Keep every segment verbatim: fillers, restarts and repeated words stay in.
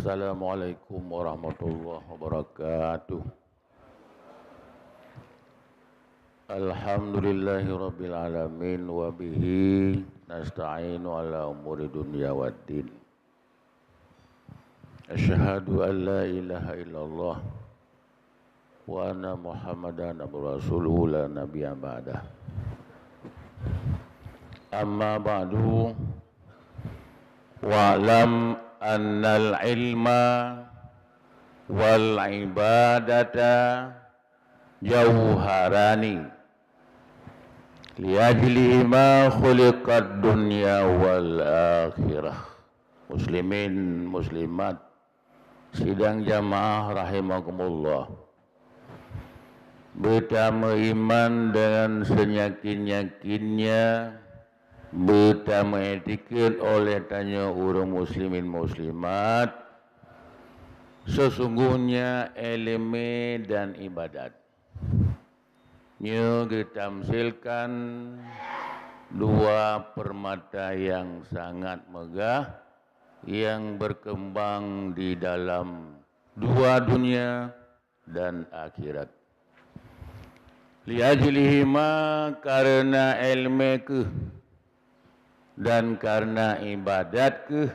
Assalamualaikum warahmatullahi wabarakatuh. Alhamdulillahirabbil alamin, wa bihi nasta'inu ala umuri dunya waddin. Asyhadu an la ilaha illallah wa anna Muhammadan abduhu rasuluhu la nabiyya ba'dah. Amma ba'du, wa'lam annal ilma wal ibadata jauharani, liajlihima khuliqad dunya wal akhirah. Muslimin, muslimat, sidang jamaah rahimakumullah. Beutameuiman dengan senyakin-yakinnya, beutameuiktikad oleh tanyoe ureuëng muslimin muslimat, sesungguhnya ileumé dan ibadat nyoe geutamsilkan dua peurmata nyang sangat meugah nyang berkembang di dalam dua dunia dan akhirat. Liajlihima, kareuna ileumé kheueh dan kareuna ibadat kheueh,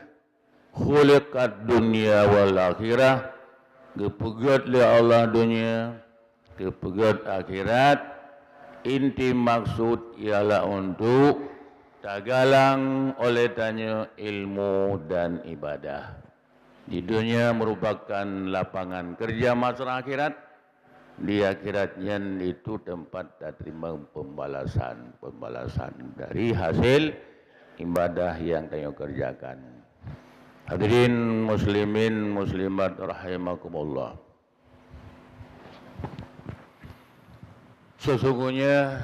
khuliqad dunya wal akhirah, geupeugét lé Allah dunia, geupeugét akhirat. Inti maksud ialah untuk tagalang oleh tanyoe ilmu dan ibadah. Di dunia merupakan lapangan kerja masalah akhirat, di akhirat nyan itu tempat taterima pembalasan-pembalasan dari hasil ibadah yang tanyoe kerjakan. Hadirin muslimin muslimat rahimakumullah. Sesungguhnya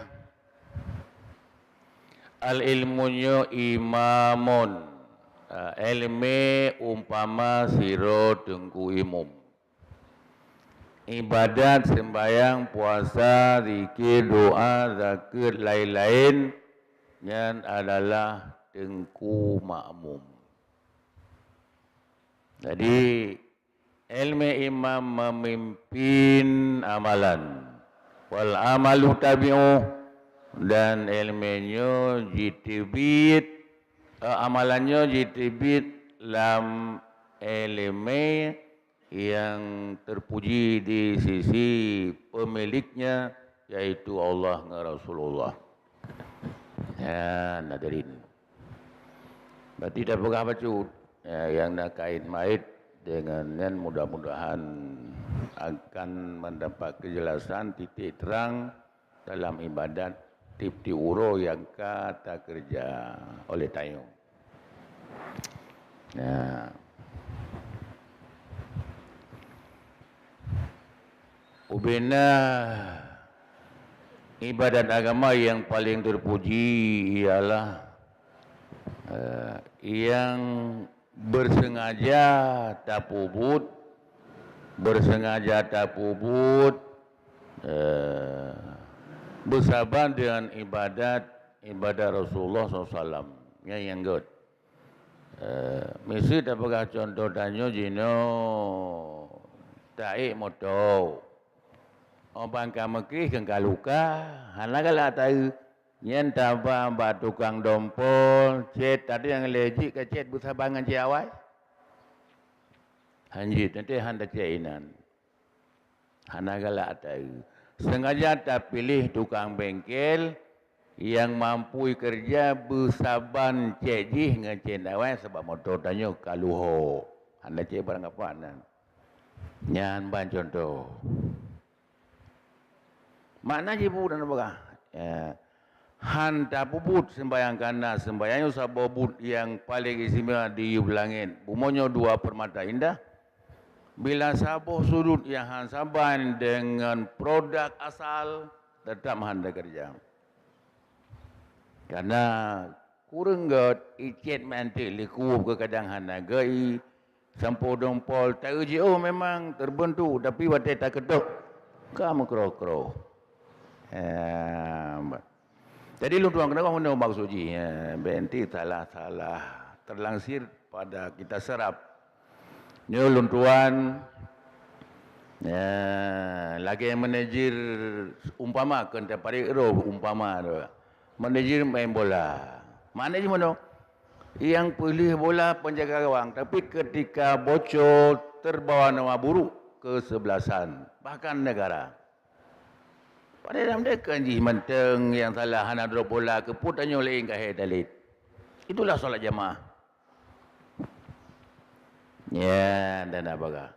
al-ilmu nyoe imamun, ileumé umpama sidroe teungku imum. Ibadat, sembahyang, puasa, zikir, doa, zakeuet, laén-laén, nyan adalah teungku makmum. Jadi, ileumé imam memimpin amalan. Wal amalu tabi'uh, dan ileumé nyoe jiteubiet, eh, amalan nyoe jiteubiet lam ileumé nyang terpuji di sisi pemiliknya, yaitu Allah ngon Rasulullah. Ya, hadirin. Berarti dah peugah bacut, ya, nyang na kait mait dengan nyan, mudah-mudahan akan mendapat kejelasan, titik terang dalam ibadat tiep-tiep uroe nyang ka takeureuja oleh tanyoe. Nah, ubena ibadat agama nyang paleng terpuji ialah, eh, nyang bersengaja tapeubuet, bersengaja tapeubuet, eh, beusaban dengan ibadat, ibadat Rasulullah sallallahu alaihi wasallam. Nyan nyang gét. Eh, miseue tapeugah cuntoh tanyoe jinoe taék moto. Óh ban ka meukreh keu ka luka, hana galak taeu. Nyan taba bak tukang dompol, cét tadi nyang lé jih ka cét beusaban ngon cét awai. Hanjeuet, teuntée hana cét inan. Hana galak taeu. Sengaja tapiléh tukang bengkel nyang mampu keureuja beusaban cét jih ngon cét awai, sabab moto tanyoe ka luho. Hana cét barang apa nan. Nyan ban cuntoh. Makna jih buet dan peugah, ya, han tapeubuet sembahyang, karena sembahyang nyoe saboh buet nyang paleng istimewa di yub langét. Bumoe nyoe dua permata indah. Bila saboh sudut nyang han saban dengan produk asal, tetap han takeureuja. Karena kureueng gét, icét mantik likub keukadang hana gét, sampoe dompol taeu jiôh memang terbentuk, tapi watée takeudok ka meukroh-kroh. Em, jadi lôn tuan keuneuk meunoe maksud jih, ya, benti salah-salah terlangsir pada kita serap. Nyoe lôn tuan, ya, lagée manajer umpama, keu taparek roh umpama tu. Manajer main bola. Makna jih meunoe, nyang peulheueh bola penjaga gawang, tapi ketika bocor, terbawa nama buruk kesebelasan, bahkan negara. Padahai dalam dekat jih mantong nyang salah hana drop bola, keupeue tanyoe laén ka hék talet. Itulah solat jamaah. Ya, dan apa kah?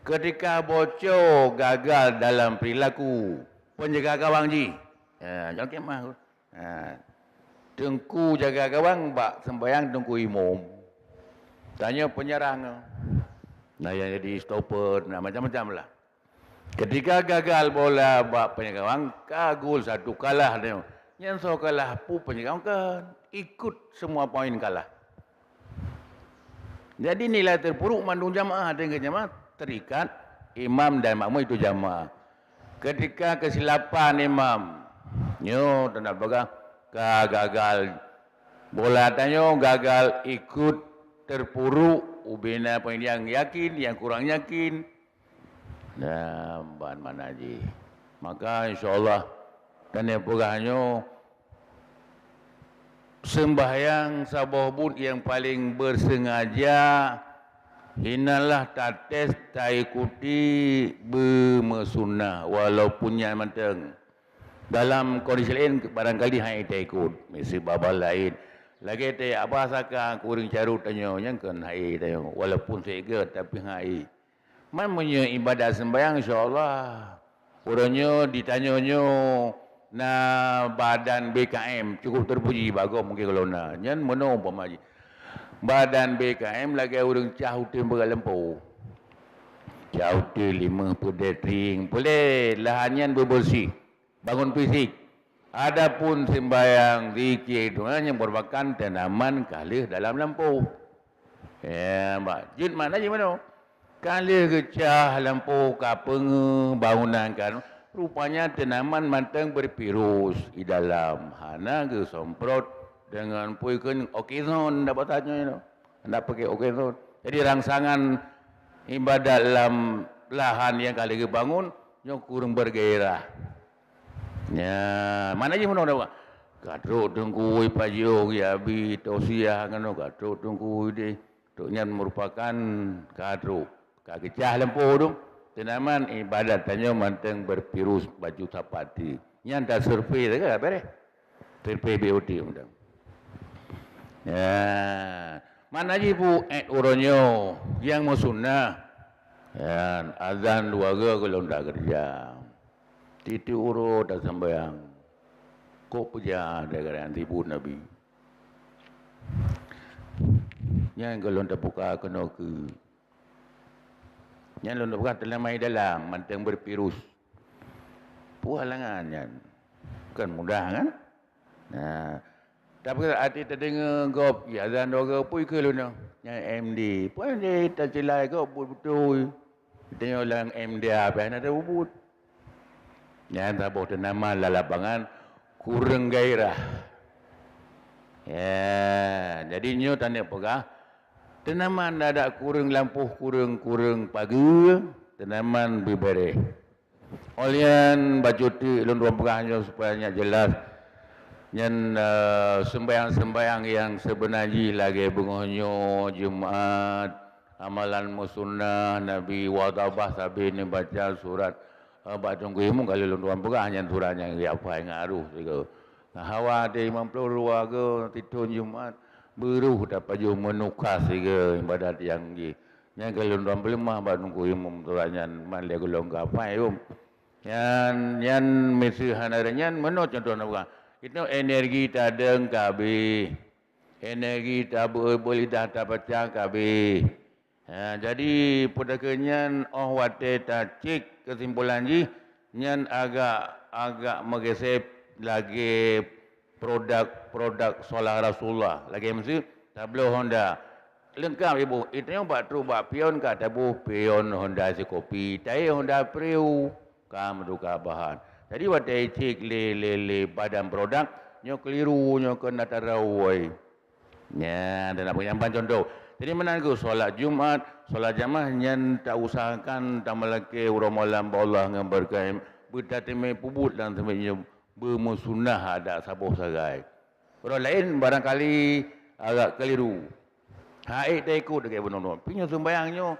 Ketika bocor gagal dalam perilaku penjaga gawang jih. Ya, jangan kemah. Ha. Teungku jaga gawang bak sembahyang teungku imum. Tanyoe penyerang. Nah, yang jadi stopper, nah, macam-macam lah. Ketika gagal bola bak penjaga gawang, ka gol satu kalah dia. Nyan soe kalah, pu penjaga gawang kan ikut semua poin kalah. Jadi nilai terpuruk mandum jamaah, dengan jamaah terikat imam dan makmum itu jamaah. Ketika kesilapan imam, nyoe tanda peugah ka gagal. Bola tanyoe gagal ikut terpuruk ubena pemain yang yakin, yang kurang yakin. Nah, ban mana jih. Maka insya Allah, dan yang peugah nyoe, sembahyang saboh buet yang paling bersengaja, hinalah tates taikuti beumeusunah, walaupun nyan mantong. Dalam kondisi laén, barangkali hai taikut, misi babah laén. Lagée teuh Abah Saka, kureueng carôt tanyoe, nyang kon hai tanyoe, walaupun sigeue, tapi hai. Man meunyoe ibadat sembahyang, insya Allah, uroe nyoe ditanyoe nyoe na badan B K M, cukup terpuji, bagoe mungkin kalau na. Nyan meunoe umpama jih. Badan B K M lagée ureuëng cah uteuen beugat lampôh. Cah uteuen limong peudeh tring, peulée lahan nyan beubeureusi. Bangun fisik. Adapun sembahyang, zikir, doa nyang merupakan tanaman ka lheueh dalam lampôh. Ya, bak jeuet makna jih meunoe. Ka lheueh geucah lampôh ka peungeuh bangunan kan, rupanya tanaman mantong bervirus di dalam. Hana geusemprot dengan pui keu okezon, dak bahasa nyoe. Hana pakai okezon. Jadi rangsangan ibadat lam lahan nyang ka lheueh geubangun nyoe kureueng bergairah. Nya, mana jih meunoe dah, Pak? Ka trok teungku pajoh ya abi tausiah keunoe, ka trok teungku deh. Trok nyan merupakan ka trok. Ka geucah lampôh tu. Tanaman ibadat tanyoe mantong bervirus baju sapati. Nyan ta survei saja bereh. Survei B O T mantong. Ya, mana jih bu et uroe nyoe nyang meusunah. Ya, azan dua ga golom dak keureuja. Tiep-tiep uroe tasambayang. Kok peujah gara-gara nyang sibuk Nabi. Nyan goh lôn tabuka keunoe keu. Nyan lôn tabuka teulamai dalam mantong bervirus. Peue halangan nyan? Kan mudah kan? Nah, tapi até tadeungoe gob ya azan dua ga pui keu lôn nyoe. Nyan M D. Pui M D tacilai gob beutôi. Tanyoe lam M D A pih hana tabubuet. Nyan saboh tanaman lam lapangan kureueng gairah. Ya, jadi nyoe taneuk peugah, tanaman adak kureueng lampôh, kureueng-kureueng pageue, tanaman beubareh. Olian bacut teuk lôn droe peugah nyoe supaya nyak jeulaih. Nyan, eh, sembahyang-sembahyang nyang seubeuna jih lagée beungoh nyoe Jumat, amalan meusunah Nabi wadabah sabe neubaca surat, eh, bak teungku imum ka lheueh lôn droe peugah nyan surat nyang geuhafai ngon aroh sigoe. Ngon hawa di limong ploh dua ga titôn Jumat, beuruh tapajoh meunuka sigoe ibadat nyang jih. Nyan ka lôn droe peuleumah bak teungku imum surat nyan man lé gohlom geuhafai rum. Nyan, nyan miseue hana nyan meunoe contoh na bukan. Itu energi tadong ka habéh. Energi tabeu-, beulidah tabaca ka habéh. Ha, jadi peudakeuh nyan óh watée tacék keusimpulan jih, nyan agak, agak meugeusé lagée produk-produk solah Rasulullah. Lagée miseue tabloe Honda. Leungkab iboh, itanyoe bak trok bak pion ka taboh pion Honda sikopi, taék Honda Preu ka meutuka bahan. Jadi watée cék lé, lé, lé badan produk, nyoe keliru, nyoe keunan tarau, woi. Nyan, dan nak peunyampaian contoh. Jadi meunan kheueh solat Jumat, solat jamaah nyan tausahakan tameulakée uroe malam bak Allah ngon beureukat, beutateumé peubuet lam seumet nyoe beumeusunah adat saboh sagai. Uroe laén barangkali agak keuliru. Haiek taikot lagée bunoe-bunoe. Pi nyoe seumbahyang nyoe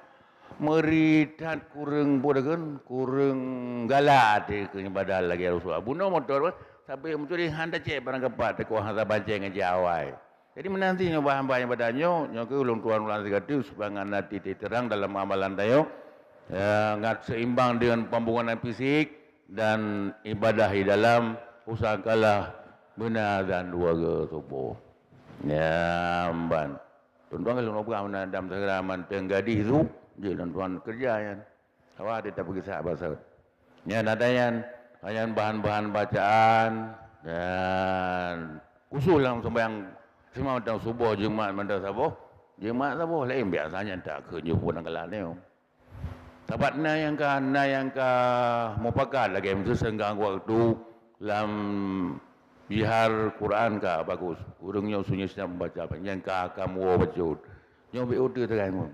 meuri that kureueng peue, kureueng galak até keu ibadah lagée Rasulullah. Bunoe motor, sabé meucuri han tacék barang keupat, takot hana bancée ngon jawai. Jadi meunan cit nyoe bahan-bahan ibadah nyoe, nyoe keuh ulôn tuan ulang sigoe teuk supaya ngon até terang dalam amalan tanyoe, ya, ngat seimbang dengan pembangunan fisik dan ibadah di dalam, usahakanlah beuna azan dua kali suboh. Ya, ban. Tuan-tuan lôn peugah meunan dam segera mantong gadih tu, jeuet lôn tuan kerja nyan. Awak ada tapeugisa basa. Nyan ada nyan, nyan bahan-bahan bacaan dan khusus lam sembahyang sima mantong suboh, Jumat mantong saboh, Jumat saboh laén biasanya tak keu jumpa dalam kelas ni. Sabab na nyang ka, na nyang ka mupakat lagée meuseuseunggang waktu lam jihar Quran ka bagus. Ureuëng nyoe sunyi sedang membaca, nyang ka kamu bacut. Nyoe B O T terangun.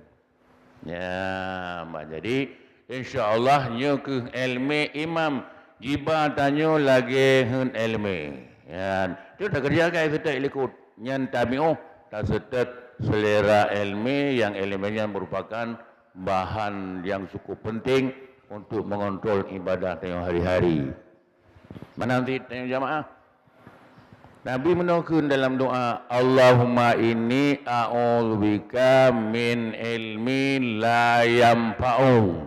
Ya, mak jadi insya Allah nyoe keuh ilmu imam jiba tanyoe lagée heun ilmu. Ya, tu tak kerja kai setek likot. Nyan tamiôh taseutôt selera ilmu yang ilmu nyan merupakan bahan yang cukup penting untuk mengontrol ibadah tanyoe hari-hari. Meunan cit tanyoe jamaah. Nabi meunoe kheun dalam doa, "Allahumma inni a'udzubika min ilmin la yanfa'u."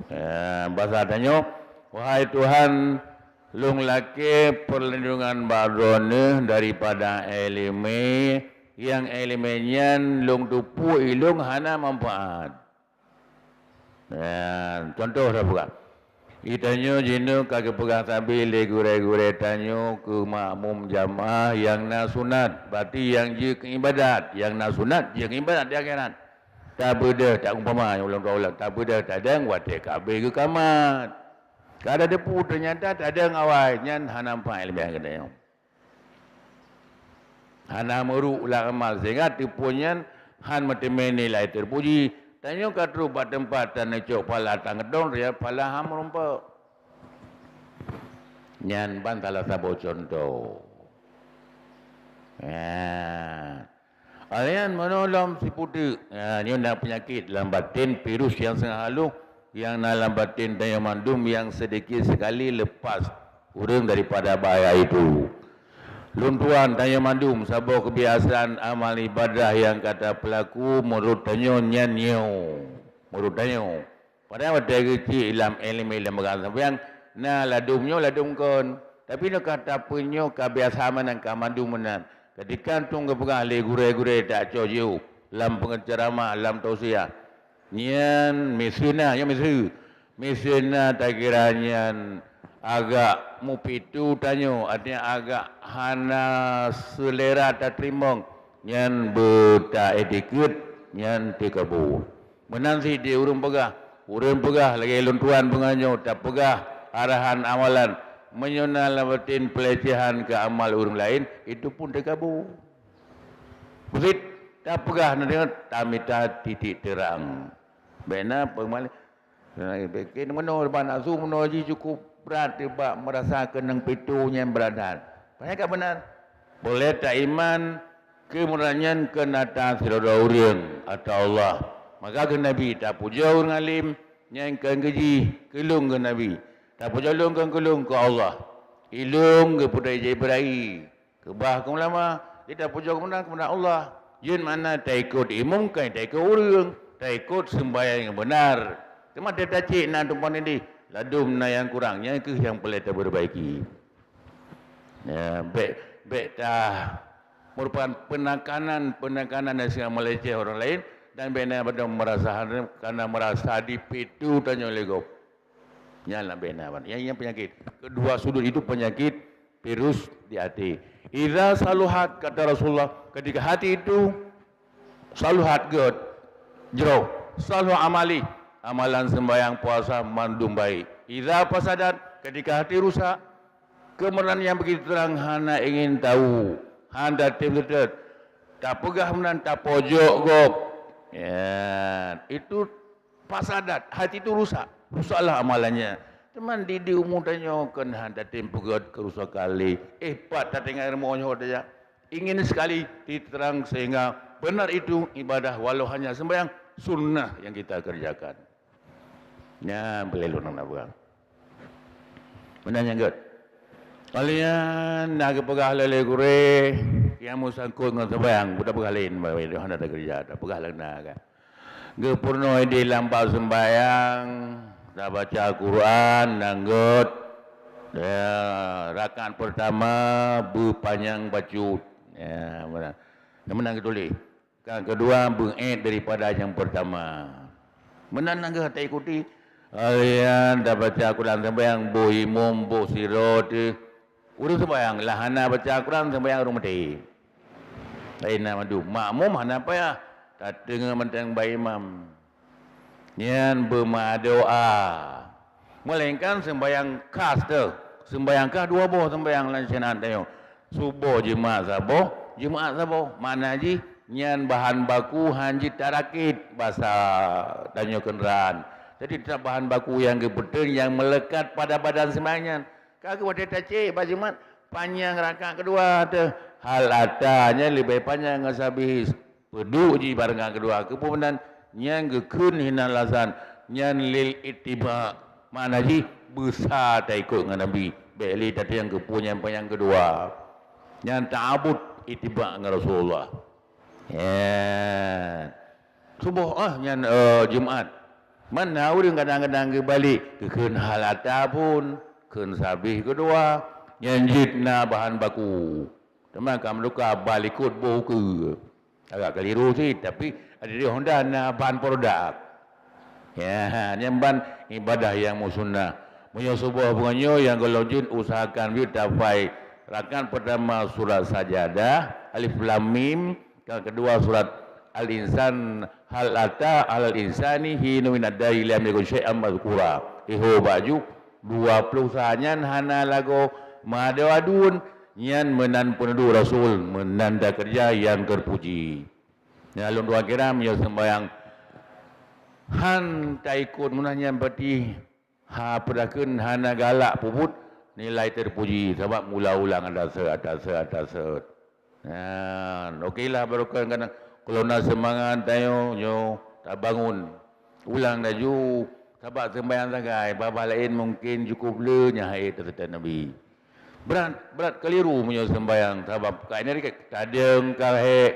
Ya, bahasa tanyoe, "Wahai Tuhan, lôn lakée perlindungan bak Droeneueh daripada ilmu yang ilmu nyan lôn tupue ilôn hana manfaat." Nah, contoh dah bukan. Itanyoe jinoe ka geupeugah sabe lé gurée-gurée tanyoe keu makmum jamaah nyang na sunat, berarti nyang jeuet keu ibadat, nyang na sunat jeuet keu ibadat di akhirat. Tabeudôh, tak umpama nyang ulôn ka ulang, tabeudôh tadong watée ka abéh geukamat. Ka ada depu, ternyata tadong awai, nyan hana manfaat ilmu nyang keunoe. Hana meuruk lam amal, sehingga teupeu nyan han meuteumé nilai teupuji. Tanyoe ka trok bak teumpat taneucok pala tangeudong, raya pala han meurumpok. Nyan ban salah saboh cuntoh. Ya. Alian meunolong siputeuk. Ya, nyoe na peunyakét lam baten, virus nyang sangat halôh nyang na lam baten tanyoe mandum nyang sedikit sekali lepas ureuëng daripada bahaya itu. Lôn tuan tanyoe mandum saboh keubiasaan amal ibadah nyang ka tapeulaku meunurot tanyoe nyan nyoe. Meunurot tanyoe. Padahai watée geucit lam ilmu lam peugah sampoe na ladum nyoe ladum kon. Tapi nyoe ka tapeunyoe ka biasa meunan ka mandum meunan. Ketika tueng geupeugah lé gurée-gurée tak cok jiôh lam penceramah, lam tausiah. Nyan miseue na, nyoe miseue. Miseue na takira nyan agak mupitu tanyoe, artinya agak hana seulera tateurimong. Nyan beuta etikeuet, nyan teukabu. Meunan cit di ureuëng peugah, ureuëng peugah lagée lôn tuan beungoh nyoe tapeugah arahan amalan. Meunyoe na lam baten peulecehan keu amal ureuëng laén, itu pun teukabu. Keubiet tapeugah na deungon tamita titik terang. Bék na peumalée. Nah, bikin meunoe bak nafsu meunoe jih cukup brat bak meurasa keunong pitu nyang brat that. Pajan ka meunan. Boleh taiman keu meunan nyan keu nata sidroe ureuëng atau Allah. Maka keu Nabi tapujoe ureuëng alim nyang keu geujih keu lôn keu Nabi. Tapujoe lôn keu keu lôn keu Allah. Ilôn geupeutrok Jibril. Keubah keu ulama, kita pujoe keubeunang keupada Allah. Jeuet makna taikot imum, kon taikot ureuëng, taikot seumbahyang nyang beunar. Teuma teuta cit na tumpang nidih, ladum na nyang kurang, nyan kheueh nyang peureulée tapeureubaiki. Ya, bék, bék ta merupakan peunekanan-peunekanan nyang seuhat meuleceh ureuëng laén dan bék na padum meurasa, karena meurasa dipitu tanyoe lé gob. Nyan lam bina ban. Yang, yang penyakit. Kedua sudut itu penyakit virus di hati. Idza saluhat, kata Rasulullah, ketika hati itu saluhat, gét, jroh, saluh amali, amalan sembahyang, puasa, mandum baik. Idza fasadat, ketika hati rusak, kebenaran yang begitu terang hana ingin tahu, hana tem seutôt. Tapeugah meunan, tapojok gob. Ya, itu fasadat, hati itu rusak. Rusaklah amalannya. Teuma di, di umu tanyoe kon hana tatem peugét keurusakan lé. Eh, pat tatinggai rumoh nyoe tajak. Ingin sekali diterang sehingga benar itu ibadah walau hanya sembahyang sunnah yang kita kerjakan. Nyan peuleueh lôn na peugah. Meunan nyang gét. Kalian na geupeugah lé-lé gurée, nyang meusangkot ngon sembahyang, buta peugah laén, hana takeureuja, tapeugah lam na kan. Geupeurunoe di lam bab sembahyang, tabaca Quran, nyan gét. Ya, rakaat pertama beupanyang bacut. Ya, meunan. Meunan geutuléh. Rakaat keudua beuet daripada nyang peurtama. Meunan na gét taikuti. Kalian tabaca Quran sembahyang boh imum, boh sidroe teuh. Ureuëng sembahyang lah hana baca Quran, sembahyang ureuëng maté. Laén na mandum. Makmum hana payah, tateungoh mantong bak imam. Nyan beumeudoá. Melainkan sembahyang khas teuh. Sembahyang khas dua boh sembahyang lam syariat tanyoe. Suboh Jumat saboh, Jumat saboh. Makna jih nyan bahan baku han jeuet tarakit basa tanyoe keundaraan. Jadi, teutap bahan baku nyang geupeuteun nyang meulekat pada badan sembahyang nyan. Ka geuh watée tacék bak Jumat, panyang rakaat keudua teuh. Hal ata nyan leubeh panyang ngon sabih. Peuduek jih bak rakaat keudua. Keupeue meunan? Nyan geukheun hinan alasan. Nyan lil ittiba. Makna jih, beusa taikot ngon Nabi. Bék lé tateueng keupeue nyang panyang keudua. Nyan ta'abud ittiba ngon Rasulullah. Ya. Suboh ah nyan, eh, Jumat. Mana ureuëng kadang-kadang geubalek geukheun hal ata phon, kheun sabih keudua, nyan jeuet na bahan baku. Teuma ka meutuka bal ikot boh ukeue. Agak keliru cit, tapi ada di Honda na bahan produk. Ya, nyan ban ibadah nyang meusunnah. Meunyoe suboh beungoh nyoe nyang gohlom jeuet usahakan beuet tafai rakaat pertama surat Sajadah, Alif Lam Mim, rakaat keudua surat Al-Insan, hal ata alal insani hinun minad dahri lam yakun syai'an mazkura. Iho baju dua ploh sa nyan hana lagoe meuadoe aduen, nyan meunan peunuduek Rasul, meunan takeureuja nyang teupuji. Nyan lôn tuan kiram, ya sembahyang han taikot meunan nyan berarti ha peudakheun hana galak peubuet nilai teupuji sabab mula ulang ata seuet, ata seuet, ata seuet. Nah, oke lah barokan kadang kalau na seumangat tanyoe nyoe tabangun. Ulang laju sabab sembahyang sagai, babah laén mungken cukup le nyan hai teuseutôt Nabi. Brat, brat keliru meunyoe sembahyang sabab ka energi tadeng ka hék,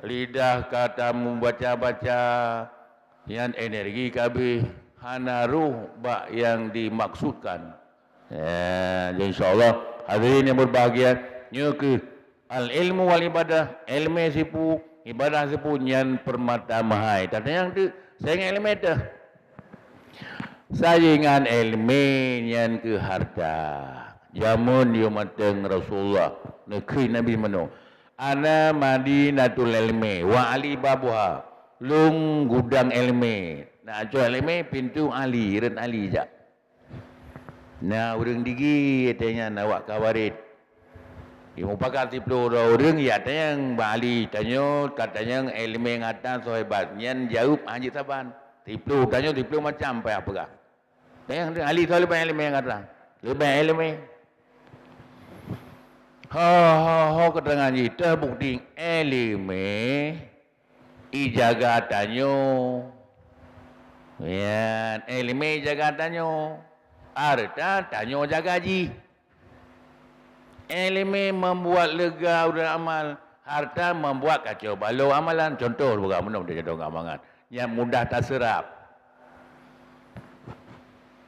lidah ka tamubaca-baca, nyan energi ka abéh, hana roh bak nyang dimaksudkan. Ya, jadi insyaallah hadirin yang berbahagia, nyoe keuh al ilmu wal ibadah, ilmu sipu, ibadah sipu nyan permata mahai. Tatanyong tu, saingan ilmu tu. Saingan ilmu nyan keuh harta. Jameun yôh mantong Rasulullah, neukheun Nabi meunoe, "Ana madinatul ilmi wa Ali babuha." Lôn gudang ilmu. Nak cok ilmu, pintoe Ali, rot Ali jak. Na ureuëng digi, watée nyan awak Khawarij. Jimupakat siplôh droe ureuëng, ya tanyong bak Ali, tanyoe ka tanyong ilmu nyang ata soe hebat. Nyan jaweueb hana jeuet saban. Siplôh tanyoe, siplôh macam payah peugah. Tanyong Ali soe leubeh ilmu nyang ata. Leubeh ilmu. Ho, ho, ho, keterangan jih teubukti ilmu ijaga tanyoe. Ya, ilmu ijaga tanyoe. Harta tanyoe jaga jih. Ilmu membuat lega ureuëng amal, harta membuat kacau balau amalan. Contoh, bukan meunoe contoh gampang. Nyang mudah taseurap.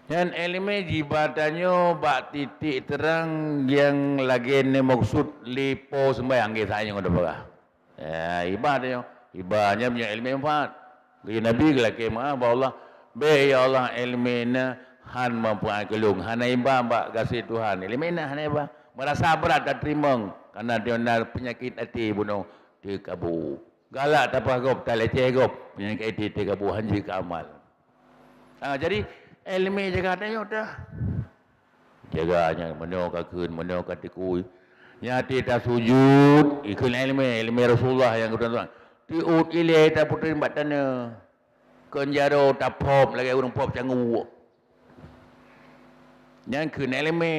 Nyan ilmu jiba tanyoe bak titik terang nyang lagée ni maksud lipo sembahyang, geuh sayang udah peugah. Ya, iba tanyoe, iba nyan meunyoe ilmu manfaat. Geuh Nabi geulakée meuah bak Allah, "Bék ya Allah, ilmu na han manfaat keu lôn, hana iba bak gaséh Tuhan." Ilmu na hana iba. Merasa berat tateurimong, karena dia na penyakit hati bunoe teukabu. Galak tapah gob, taleceh gob, penyakit hati teukabu, han jeuet keu amal. Ha, jadi ilmu jaga tanyoe dah. Jaga nyan, meunoe ka kheun, meunoe ka tikui. Nyan até tasujud, ikheun ilmu, ilmu Rasulullah nyang geutanyoe. Teuôt ilée tapeutreun bak tanoh. Kon jaroe taphop lagée ureuëng phop cangguk. Nyan keuh na iéleumé.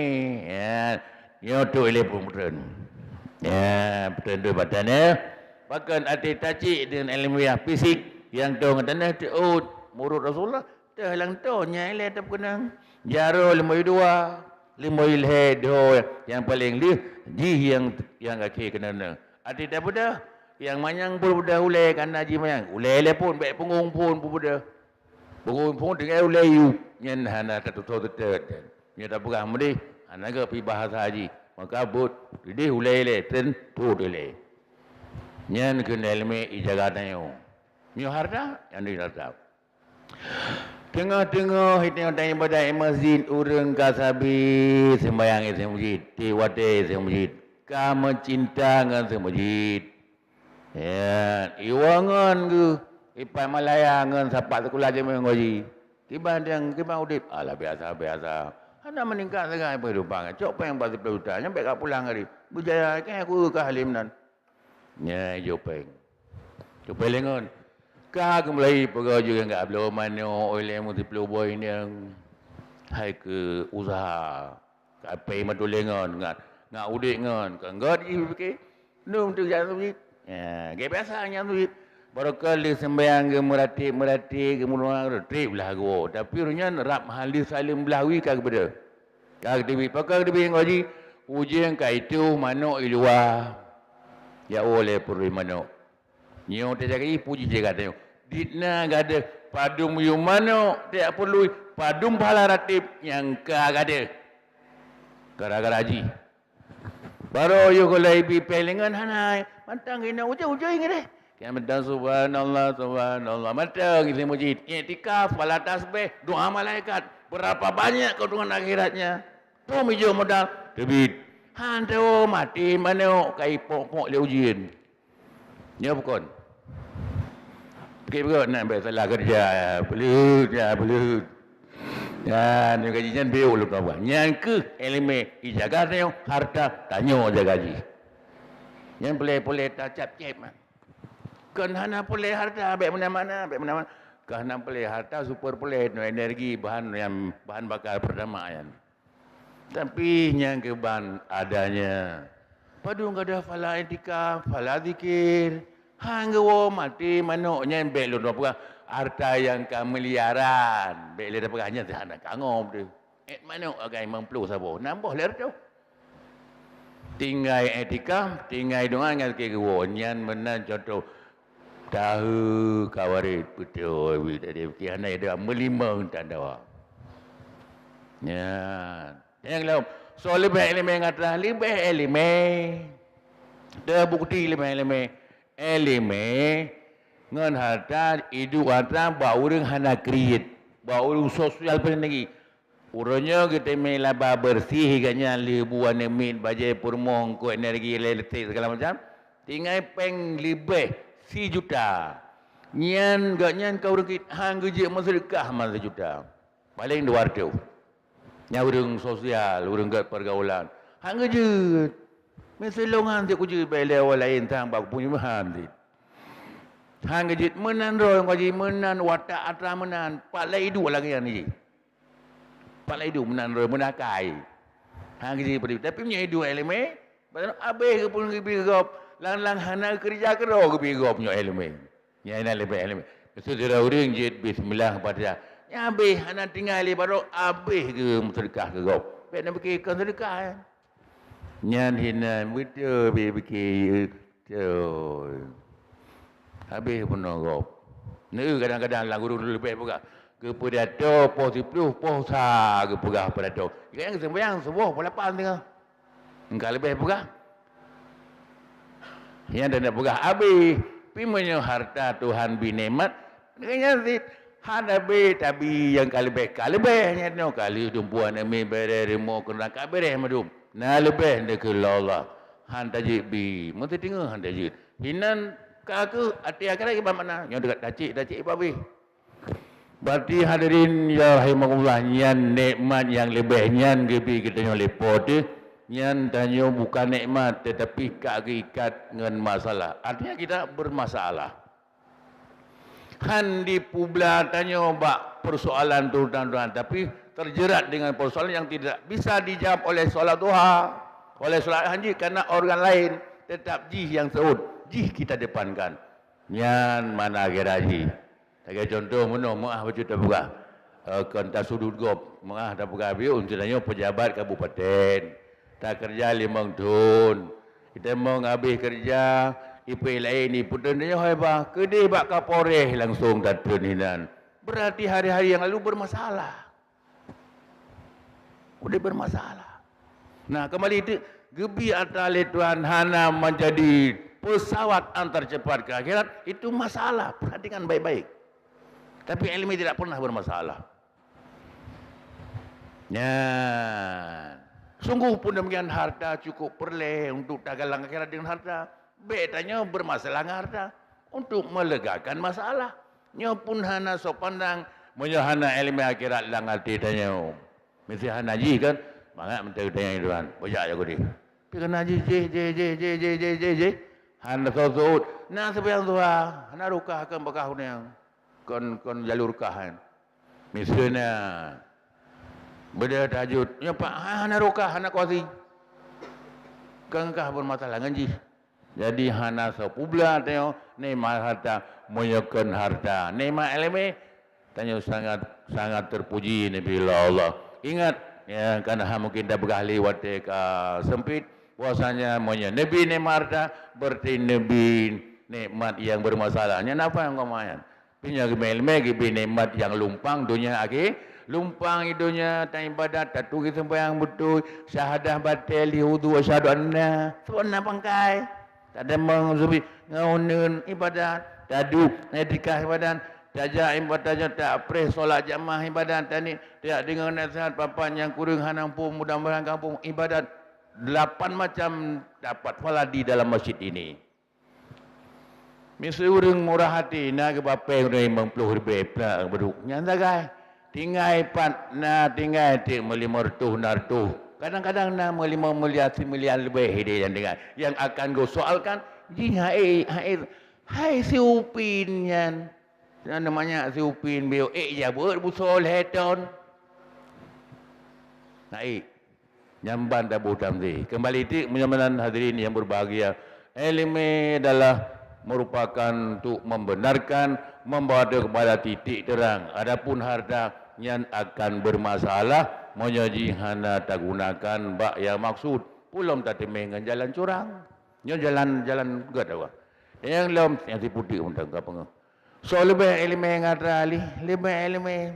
Ya, nyoe teuôt ilée peutreun. Ya, peutreun bak tanoh. Pakon até tacék deungon iéleumé fisik nyang toh ngon tanoh teuôt. Meunurot Rasulullah, teuh lam toh nyan ilée tapeukeunong. Jaroe limong dua, limong lhée dho nyang paleng lheueh jih nyang, nyang akhé keunong. Até tapeudah, nyang manyang peudah ulée kana jih manyang. Ulée lé phon, bék punggong phon peudah. Punggong phon tinggai ulée yup, nyan hana tatutoe teutet. Nyoe tapeugah meudeh, hana geuh pi bahasa jih. Maka bot, dideh ulée lé, ten put ulée. Nyan keuh iéleumé ijaga tanyoe. Nyoe harta, nyan di harta. Teungoh-teungoh tanyoe ibadat masjid, ureuëng ka sabe seumbahyang i masjid, tiep watée i masjid, ka meucinta ngon masjid. Ya, iwoe ngon geuh, ipat Malaya ngon sapat sikula jamé ngaji. Kiban nyang, kiban udeb, alah biasa-biasa. Hana meuningkat sagai peuhidupan, cok péng bak siploh juta, nyan bék ka pulang hari. Beujaya keu aku ka halim nan. Nyan jok péng. Jok péng lengon. Ka geumulai peugah jeuet ngon bloe manok, ulée mu siploh boh inong. Hai keu usaha. Ka péng meutuléh ngon, ngat, ngat udeb ngon. Ka ngot jih pike. Nung teuh jak masjid. Ya, gaya biasa nyang masjid. Barokon lheueh seumbahyang geumeuratéb-meuratéb, geumeuruang, treb lah geuwoe. Tapi ureuëng nyan rab hana lheueh saleuem blah wie ka geubeudôh. Ka geuteubiet, pakon geuteubiet ngon jih, ujong ka itoh manok i luwa. Ya, oh, lé peurui manok. Nyoe teujaga ié puji jaga tanyoe. Dit na gadeuh padum yum manok, tiak peurui padum pahala ratéb nyang ka gadeuh. Gara-gara jih. Baroe yoh gulai bi péng lengon hana, mantong inoe ujong-ujong ngon deh. Kian mantong subhanallah, subhanallah. Mantong isi masjid. Iktikaf, pala tasbih, doa malaikat. Berapa banyak keuntungan akhiratnya? Pom ijong modal, teubiet. Han tawoe maté manok ka ipok-pok lé ujeuen. Nyoe bukon. Pike beugöt na bék salah keureuja, ya, peuleuet, ya, peuleuet. Nyan, nyoe gaji nyan bék ulôn tuan. Nyan keuh iéleumé ijaga tanyoe, harta tanyoe jaga jih. Nyan puléh-puléh tacab céb, man. Kon hana puléh harta, bék meunan-meunan, bék meunan-meunan. Kon hana puléh harta, super puléh, nyoe energi, bahan nyang, bahan bakar pertama nyan. Tapi nyang keuban adanya. Padum gadôh phala iktikaf, phala zikir. Han geuwoe maté manok nyan bék lôn peugah harta nyang ka miliaran. Bék lé tapeugah nyan seuhana kangom teuh. Ék manok agai limong ploh saboh, nam boh lhèe reutôh. Tinggai iktikaf, tinggai doa ngon zikir geuwoe. Nyan meunan contoh Tahu kawarit beutôi, wih dari fikih hana ada meulimong tanda. Nyan. Nyang lom, soe leubeh iéleumé ngon harta, leubeh iéleumé. Teubukti leubeh iéleumé. Iéleumé ngon harta, idup harta bak ureuëng hana kriet, bak ureuëng sosial peuneugui. Uroe nyoe geuteumé laba beureuséh geuh nyan lheueh bu aneuk miet, bajée peurumoh, eungkôt, energi elektrik, segala macam, tinggai péng leubeh sijuta. Nyan gobnyan ka ureuëng kriet han geujeuet meuseudeukah man sijuta. Paleng dua reutôh. Nyan ureuëng sosial, ureuëng gét pergaulan. Han geujeuet. Meusilongan cit kujeuet bak ilée awai laén sang bak kupunyuhan cit. Han geujeuet meunan droe ngon jih, meunan watak atra meunan, pat lé iduek lagée nyan jih. Pat lé iduek meunan droe meunakai. Han geujeuet padub, tapi meunyoe iduek iéleumé, abéh geupeugeubri gob, lang-lang hana keureuja keudroe geubri gob nyoe iéleumé. Nyan na leubeh iéleumé. Meuseudeura ureuëng jeuet bismillah Fatihah. Nyan abéh hana tinggai lé baroe abéh geumeuseudeukah keu gob. Bék na pike kon seudeukah, eh. Nyan hinan beutôi pike-pike, beutôi. Habéh peunoh gob. Neu kadang-kadang lam gurong leubeh peugah. Geupeudatoe poh siploh, poh sa geupeugah peudatoe. Kadang seumayang suboh poh lapan teungoh. Engka leubeh peugah. Nyan dan peugah abéh. Pi meunyoe harta Tuhan bi nikmat, nyan cit. Hana bék tabi nyang ka leubeh, ka leubeh nyan nyoe ka lheueh dumpeue aneuk miet, bèrèh rumoh, keunan ka bèrèh mandum. Na leubeh neukheun lé Allah. Han tajeuet bi, meusiteungoh han tajeuet. Hinan ka keuh até akhirat kiban makna. Nyoe teuka tacék, tacék babéh. Berarti hadirin ya rahimakumullah, nyan nikmat nyang leubeh nyan geubi geutanyoe lé Po teuh. Nyan tanyoe bukan nikmat, tetapi ka geuikat ngon masalah. Artinya kita bermasalah. Han dipubla tanyoe bak persoalan tuan-tuan, tapi terjerat dengan persoalan yang tidak bisa dijawab oleh solat duha, oleh solat hanji karena organ lain, tetap jih yang seuôt, jih kita depankan. Nyan mana kira jih. Lagée contoh meunoe meuah bacut tapeugah, eh, kon tasudut gob, meuah tapeugah bieu untuk tanyoe pejabat kabupaten. Takeureuja limong thon. Itamong habéh keureuja, ipée laén ipeuteuntée nyoe hai bah, keudeh bak Kapolres langsung tateun hinan. Berarti hari-hari yang lalu bermasalah. Udeb bermasalah. Nah, kembali itu, geubri atra lé Tuhan hana menjadi pesawat antar cepat ke akhirat, itu masalah. Perhatikan baik-baik. Tapi ilmu tidak pernah bermasalah. Nyan. Sungguh pun demikian, harta cukup perleh untuk tagalang akhirat dengan harta. Bék tanyoe bermasalah ngon harta untuk melegakan masalah. Nyoe pun hana soe pandang, meunyoe hana ilmu akhirat lam até tanyoe. Mesti hana jih kan? Mangat meuteutanyong Tuhan. Bejak jago deh. Tapi kena jih, jih, jih, jih, jih, jih, jih, jih, jih. Hana soe seuôt. Na seubiyang tuha, hana rukah kan beukah uneung. Kon, kon jalur kah kan. Miseue na beudeuh tahajud, nyoe pak hana rukah, hana kuasi. Keungkah bermasalah ngon jih. Jadi hana soe peubla tanyoe nikmat harta, meunyoe kon harta. Nikmat ileumé, tanyoe sangat, sangat terpuji neubri lé Allah. Ingat, ya, karena mungkin tapeugah lé watée ka sempit, bahwasanya meunyoe neubri nikmat harta, berarti neubri nikmat yang bermasalah. Nyan apa nyang kau mayan? Pi nyoe geubri ileumé, geubri nikmat nyang lumpang donya akhé. Lumpang i donya, taibadat, taturi seumbahyang beutôi, syahadah batée, li wudu, asyhadu anna, soe na pangkai. Tadamong zubi, ngon uneuen ibadat, taduek, iktikaf ibadat, tajak ibadat, tajak tapreh solat jamaah ibadat, tani, tajak deungoe nasihat bapak nyang kureueng hana muphom, mudah-mudahan ka muphom ibadat. Lapan macam dapat pahala di dalam masjid ini. Miseue ureuëng murah até na geuba péng ureuëng limong ploh ribée plak beuduk. Nyan sagai. Tinggai pat na tinggai tieb meulimong reutôh na reutôh. Kadang-kadang na meulimong miliar, similiar leubeh ideh nyan tinggai. Nyang akan geusoalkan jih hai, hai, hai si Upin nyan. Nyan namanya si Upin bieu ék jabeuet busoe lhée thon. Na ék. Nyan ban taboh tamzeh. Kembali tik meunyoe meunan hadirin yang berbahagia, ileumé adalah merupakan untuk membenarkan, membawa kepada titik terang. Adapun harta nyan akan bermasalah meunyoe jih hana tagunakan bak yang maksud. Pulom tateumé ngon jalan curang. Nyoe jalan, jalan gét awak. Nyang lom nyang siputik mantong ka peungeuh. Soe leubeh ileumé ngon atra lé, leubeh ileumé.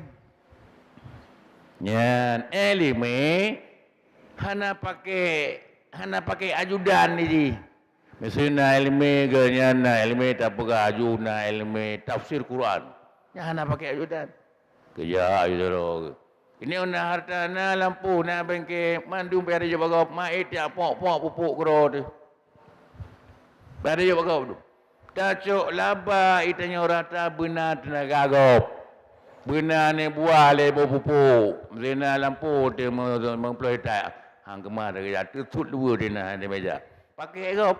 Nyan ileumé hana pakai, hana pakai ajudan jih. Miseue na ileumé geuh nyan na ileumé tapeugah aju na ileumé tafsir Quran. Nyan hana pakai ajudan. Keujak aju sidroe geuh. Ini na harta, na lampôh, na bengke, mandum pih ada jaweueb bak gob, ma ék tiak pok-pok pupuk keudroe teuh. Pih ada jaweueb bak gob tu. Tacok laba i tanyoe rata beuna teunaga gob. Beuna aneuk buah lé boh pupuk. Zina lampôh teuh meuplôh itak. Hang keumah teuh geujak teusut dua dina di meja. Pakai gob.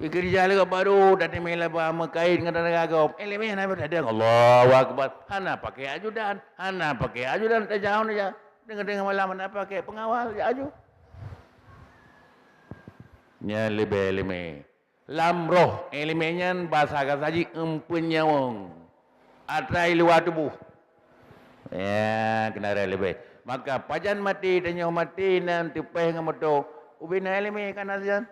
Keurija lé gob barô, tateumé laba meukait ngon teunaga gob. Ileumé hana beuet tadong. Allahu Akbar. Hana pakai ajudan. Hana pakai ajudan, tajak, tajak. Deungoe-deungoe malam hana pakai pengawal, jak aju. Nyan leubeh ileumé. Lam roh, ileumé nyan basa gasa jih eumpeuen nyawöng. Atra i luwa tuboh. Ya, keunaran leubeh. Maka pajan maté tanyoe maté nan teupeh ngon moto. Ubena ileumé kana sian.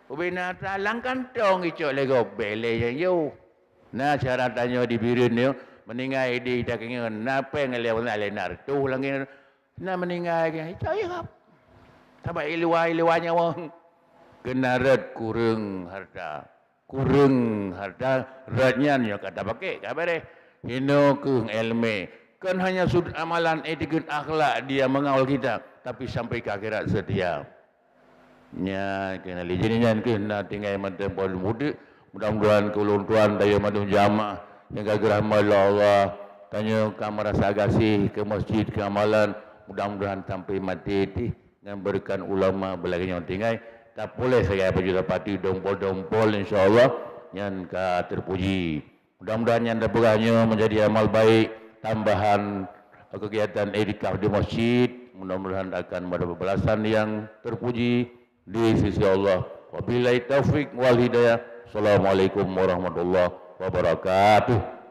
Ubena atra lam kantong icok lé gob, bèk lé nyang yoh. Na syarat tanyoe di Bireuen nyoe, meuninggai di takeungeue, na péng lé na reutôh langét. Na meuninggai, icok lé gob. Sabab i luwa, i luwa nyawöng. Keunaran kureueng harta. Kureueng harta, rot nyan nyoe ka tapaké, ka beureh. Hinoe keuh ileumé. Kon hanya sudut amalan, etikeuet, akhlak dia mengawal kita, tapi sampai ke akhirat setia. Nyan keuh na lé. Jadi nyan keuh na tinggai mantong poh leumoh teuk. Mudah-mudahan keu ulôn tuan tanyoe mandum jamaah nyang ka geurahmat lé Allah, tanyoe ka meurasa gaséh keu masjid, keu amalan. Mudah-mudahan sampai maté tih ngon beureukat ulama beulagée nyoe tinggai. Tapuléh sagai pajoh tapati dompol-dompol, insya Allah nyan ka teupuji. Mudah-mudahan nyang tapeugah nyoe menjadi amal baik, tambahan kegiatan iktikaf di masjid. Mudah-mudahan akan mendapat balasan yang terpuji di sisi Allah. Wabillahi taufik wal hidayah. Assalamualaikum warahmatullahi wabarakatuh.